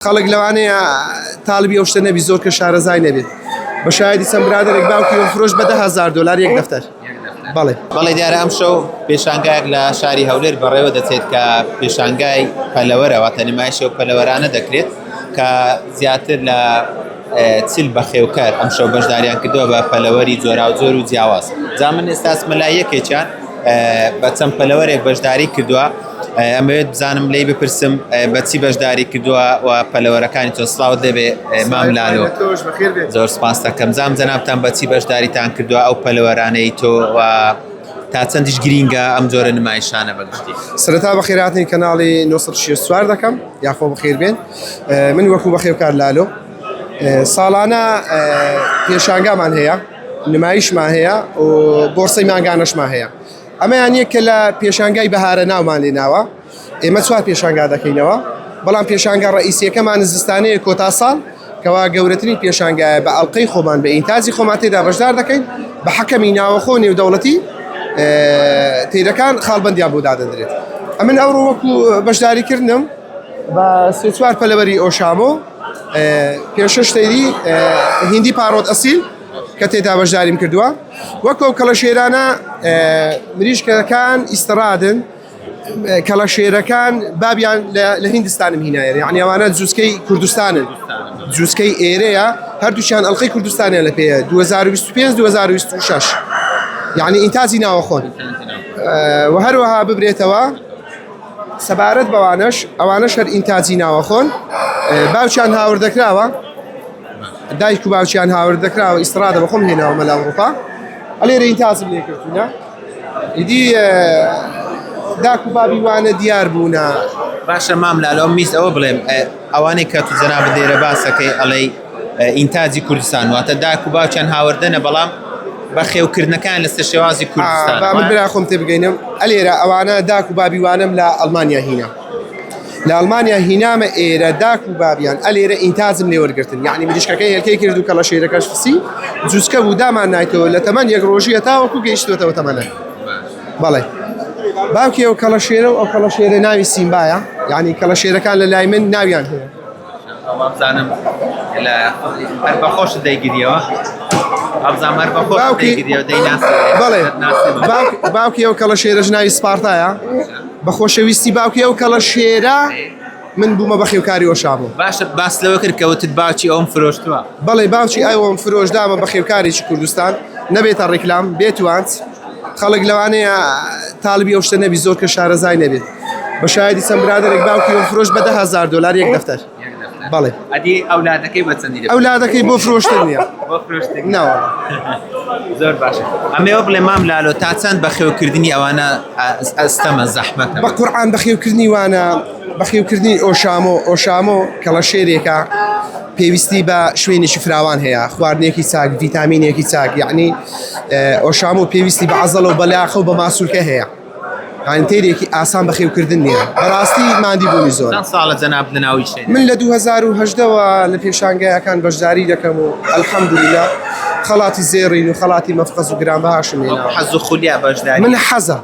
خەڵک لەوانەیە تاڵبی ئەو شتە نەبی زۆر کە شارەزای نەبێت بە شایدی چەند برادێک باوکی فرۆش بە 10هزار دلار یەک دەفتەر بەڵێ بەڵێ دیارە ئەمشەو پێشانگایەک لە شاری هەولێر بەڕێوە دەچێت کە پێشانگای پەلەوەرە واتە نمایشی و پەلەوەرانە دەکرێت کە زیاتر لە چل بەخێوکەر ئەمشەو بەشداریان کردووە بە پەلەوەری جۆراوجۆر و جیاواز جا من ئێستا مەلای یەکێکیان بە چەند پەلەوەرێک بەشداری کردووە ئەمەوێت بزانم لی بپرسم بەچی بەشداری کردووە و پەلەوەرەکانی تۆ سلااوت لێبێ مام لالۆ زۆر سپاس دەکەم زام جەنابتان بەچی بەشداریتان کردووە ئەو پەلەوەرانەی تۆ و تا چەندیش گرینگە ئەم جۆرە نمایشانە بەگشتی سەرەتا بەخێراتنی کەناڵی 964 دەکەم یاخۆ بەخێر بێن من وەکو بەخێوکار لالۆ ساڵانە پێشانگامان هەیە نمایشمان هەیە و بۆرسەی مانگانەشمان هەیە ئەمەیان یەکە لە پێشانگای بەهارە ناومان لێ ناوە ئێمە چوار پێشانگا دەکەینەوە بەڵام پێشانگا ڕئیسیەکەمان زستانەیە کۆتا ساڵ کەوا گەورەترین پێشانگایە بە ئەڵلقەی خۆمان بە ئینتاجی خۆمان تێدا بەشدار دەکەین بە حەکەمی ناوەخۆ نێودەوڵەتی تیرەکان خاڵبندیان بۆ دادەندرێت ئەمن ئەوڕۆ وەکو بەشداریکردنم بە سێ چوار پەلەوەری ئۆشامۆ پێشەش تەیری هیندی پاڕۆت ئەسیل کە تێدا بەشداریم کردووە وەک ئەو کەڵەشێرانە مریشکەکان ئیستڕادن کەڵەشێرەکان بابیان لە هیندستانم هینایە یعنی ئەوانە جوسکەی کوردستانن جوسکەی ئێرەیە هەردووچیان ئەڵلقەی کوردستانیان لە پێەیە 2025 2026 یعنی ئینتاجی ناوەخۆن و هەروەها ببرێتەوە سەبارەت بەوانەش ئەوانەش هەر ئینتاجی ناوەخۆن باوکیان هاوردەکراوە دایک و باوکیان هاوردەکراوە ئیسرادە بەخۆم هێناومە لە ئەوروپا ئەلێرە ئینتاجم لێکردونە ئیدی داک و بابی وانە دیار بوونە باشە مام لالۆ میست ئەوە بڵێم ئەوانەی کە تو جەنابت لێرە باسەکەی ئەڵێی ئینتاجی کوردستان واتە داک و باوکیان هاوردەنە بەڵام بەخێوکردنەکان لەسەر شێوازی کوردستان با من برا خۆم تێبگەینم ئەلێرە ئەوانە داک و بابی وانم لە ئەڵمانیا هینا لە ئەڵمانیا هینامە ئێرە داک و بابیان ئەلێرە ئینتاجم لێوەرگتن یعنی مریشکەکەی هێلکەی کرد و کەڵە شێرەکەش فسی جوسکە بوو دامان نایتەوە لە تەمەن یەک ڕۆژیە تاوەکو گەیشتوەتەوە تەمەنە بەڵێ باوکی ئەو کەڵە شێرە و ئەو کەڵە شێرە ناوی سیمبایە یعنی کەڵە شێرەکان لە لای من ناویان هەیە وابزانم لە هەر بە خۆشت دەیگریەوە وابزانم هەر بە خۆشت باوکی دەیگریەوە دەیناسی بەڵێ ناسی باوک- باوکی ئەو کەڵە شێرەش ناوی سپارتایە بە خۆشەویستی باوکی ئەو کەڵە شێرە من بوومە بەخێوکاری ئۆشابۆ باشە باس لەوە کرد کە وتت باوکی ئەوم فرۆشتووە بەڵێ باوکی ئەوم فرۆش دامە بەخێوکارێکی کوردستان نەبێتە ڕیکلام بێتوانت خەڵک لەوانەیە تاڵبی ئەو شتە نەبی زۆر کە شارەزای نەبێت بە شایدی چەند برادێک باوکی ئەو فرۆش بە 10هزار دلار یەک دەفتەر بەڵێ ئەدی ئەولادەکەی بە چەندی دەفرۆشێ؟ ئەولادەکەی بۆ فرۆشتن نییە بۆ فرۆشتن ناوەڵا زۆر باشە ئەمەوە بڵێ مام لالۆ تا چەند بەخێوکردنی ئەوانە ئەستەمە زەحمەتە بە قورعان بەخێوکردنی وانە بەخێوکردنی ئۆشامۆ ئۆشامۆ کەڵەشێرێکە پێویستی بە شوێنێکی فراوان هەیە خواردنێکی چاک ڤیتامینێکی چاک یعنی ئۆشامۆ پێویستی بە عەزەڵە و بە لاقە و بە ماسولکە هەیە یعنی تێرێکی ئاسان بەخێوکردن نییە بەڕاستی مادی بوونی زۆر چەند ساڵە جەناب لە ناوی شێن من لە 2010ەوە لە پێشانگایەکان بەشداری دەکەم و الحەمدلله خەڵاتی زێڕین و خەڵاتی مەفقەز و گرانبەهاشم هێناوە حەز و خولیا بەشداری من حەزە.